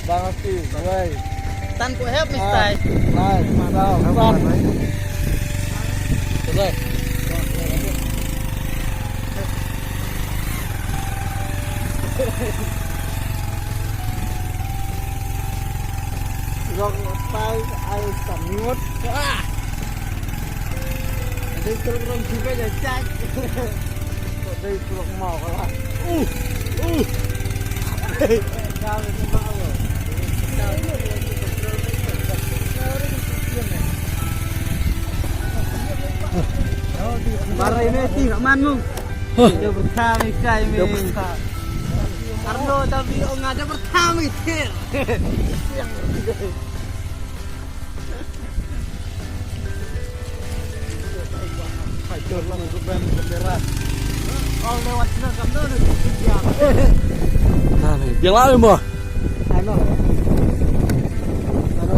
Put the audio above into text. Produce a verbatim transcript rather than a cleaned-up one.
Bang api, wai. Tan ku hep, Mister. Hai, hai, hai. Rong tai ai samut. Ah. Dei truk rong jiba ja chak. Dei truk mau ka la. Uh, uh. Barai me ti ka man mu. Dia berkami kai me. Arno tapi ong ada berkami ti. Hai, tur lang tu ben bendera. Ong lewat sini kan tu dia. Biang lah mo.